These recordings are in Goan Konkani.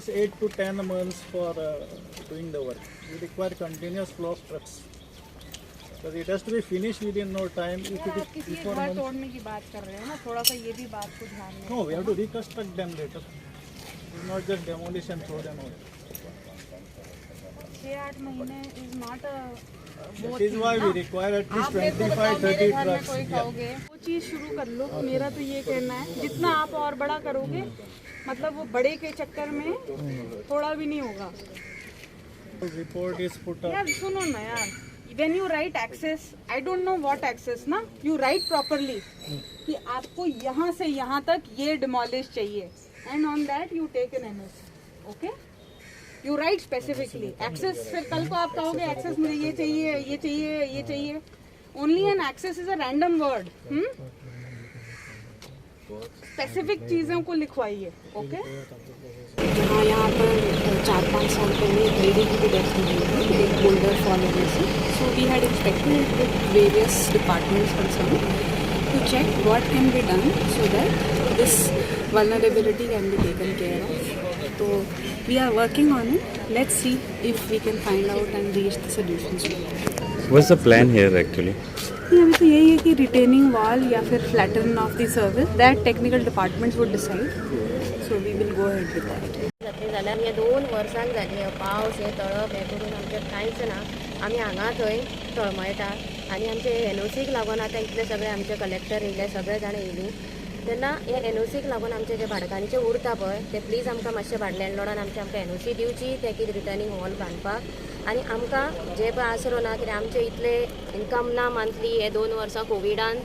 least 8 to 10 months for doing the work. We require continuous flow of trucks. Because it has to be finished within no time. If it is आप किसी एक before घर month, तोड़ने की बात कर रहे हो ना, थोड़ा सा ये भी बात को ध्यान में। No, we have to reconstruct them later. It's not just demolish and throw them out. 6-8 महीने is not a That is why we require at least आप मेरे को बताओ, 25 मेरे 30 घर में trucks. कोई Yeah. खाओगे वो चीज़ शुरू कर लो। मेरा तो ये कहना है, जितना आप और बड़ा करोगे, मतलब वो बड़े के चक्कर में थोड़ा भी नहीं होगा। Report is put up. यार सुनो ना यार, when you write access, I don't know what access ना, you write properly कि आपको यहाँ से यहाँ तक ये डिमोलिश चाहिए, and on that you take an NOC, okay? You write specifically access. फिर कल को आप कहोगे एक्सेस मुझे ये चाहिए, ये चाहिए, ये चाहिए। Only an access is a random word. Specific चीजों को लिखवाइए, ओके? जहाँ यहाँ पर 4-5 साल पहले एक लेडी की भी डेथ हुई थी एक बोल्डर फॉल होने से। So we had inspected with various departments concerned to check what can be done so that this vulnerability can be taken care of. तो we are working on it. Let's see if we can find out and reach the solution. What's the plan here, actually? नहीं, अभी तो यही है कि रिटेनिंग वॉल या फिर flatten of the surface, that technical departments would decide, so we will go ahead with that. जातली जाल्यार हे 2 वर्सां जाली हे पावस हे तळप हें करून आमचें कांयच ना। आमी हांगा थंय तळमळटा आनी आमचे एनओसीक लागून आतां इतले सगळे आमचे कलेक्टर येयले, सगळे जाण येयली तेन्ना हे एनओसीक लागून आमचे जे भाडकान्नीचे उरता पळय ते प्लीज आमकां मातशें लँडलॉर्डान आमचे आमकां एनओसी दिवची ते कितें रिटर्निंग हॉल बांदपाक। आनी आमकां जे पळय आसरो ना, कित्याक आमचे इतले इनकम ना मंथली, हे 2 वर्सां कोविडान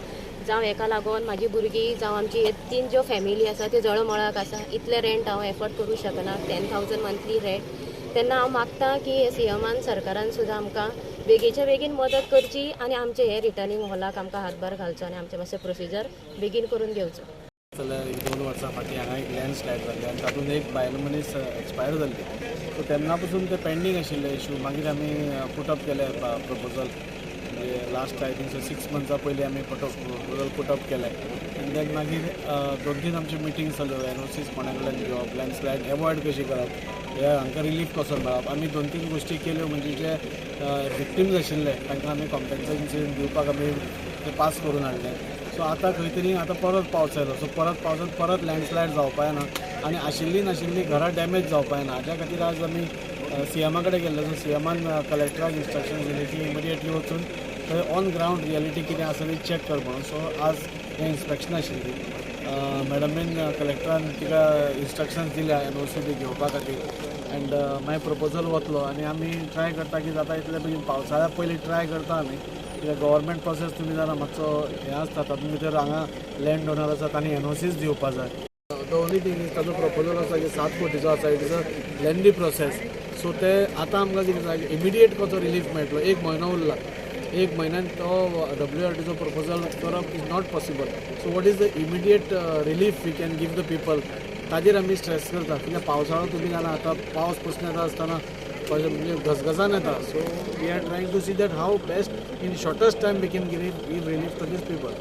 जावं हेका लागून म्हाजी भुरगीं जावं आमची हे 3 ज्यो फॅमिली आसा त्यो जळमळाक आसा। इतले रेंट हांव एफोर्ड करूं शकना, 10,000 मंथली रेंट। तेन्ना हांव मागता की हे सीएमान सरकारान सुद्दां आमकां बेगीच्या बेगीन मदत करची आनी आमचे हे रिटर्निंग हॉलाक आमकां हातभार घालचो आनी आमचें मातशें प्रोसिजर बेगीन करून घेवचो। जाल्यार एक 2 वर्सां फाटीं हांगा एक लँडस्लायड जाल्ली आनी तातूंत एक बायल मनीस एक्सपायर जाल्ली। सो तेन्ना पसून ते पेंडींग आशिल्ले इशू। मागीर आमी पुटअप केले प्रपोजल, म्हणजे लास्ट I think 6 मंथ्सां पयलीं आमी प्रपोजल पुटअप केलें आनी देन मागीर 2-3 आमच्यो मिटींग जाल्यो, एनओसीस कोणा कडल्यान घेवप, लँडस्लायड एवॉयड कशी करप, हे हांकां रिलीफ कसो मेळप। आमी 2-3 गोश्टी केल्यो, म्हणजे जे विक्टिम्स आशिल्ले तांकां आमी कॉम्पेन्सेशन दिवपाक आमी ते पास करून हाडले। सो आतां खंय तरी आतां परत पावस आयलो, सो परत पावसांत परत लँडस्लायड जावपा येना आनी आशिल्ली नाशिल्ली घरां डॅमेज जावपा येना। हाज्या खातीर आज आमी सीएमा कडेन गेल्ले। सो सीएमान कलेक्टराक इन्स्ट्रक्शन दिली की इमिडिएटली वचून थंय ऑन ग्रावंड रियलिटी कितें आसा ती चॅक कर म्हणून। सो आज हें इन्स्पेक्शन आशिल्ली, मॅडमीन कलेक्टरान तिका इन्स्ट्रक्शन्स दिल्या एनओसी बी घेवपा खातीर एंड मागीर प्रपोजल वतलो आनी आमी ट्राय करता की जाता इतले बेगीन पावसाळ्या पयलीं ट्राय करता आमी, कित्याक गव्हर्मेंट प्रोसेस तुमी जाणा मातसो हें आसता, तातूंत भितर हांगा लँड ओनर आसा तांणी एनओसीस दिवपा जाय। The only thing is ताजो प्रपोजल आसा की 7 कोटीचो आसा, it is a lengthy process. So ते आतां आमकां कितें जाय, इमिडिएट कसो रिलीफ मेळटलो। 1 म्हयनो उरला, 1 म्हयन्यान तो डब्ल्यूआरटीचो प्रपोजल करप is not possible. So what is the immediate relief we can give the people, ताजेर आमी स्ट्रेस करता। कित्याक पावसाळो तुमी जाणा आतां पावस पसून येता आसतना म्हणजे घसघसान येता। So we are trying to see that how best in shortest time we can give relief to these people.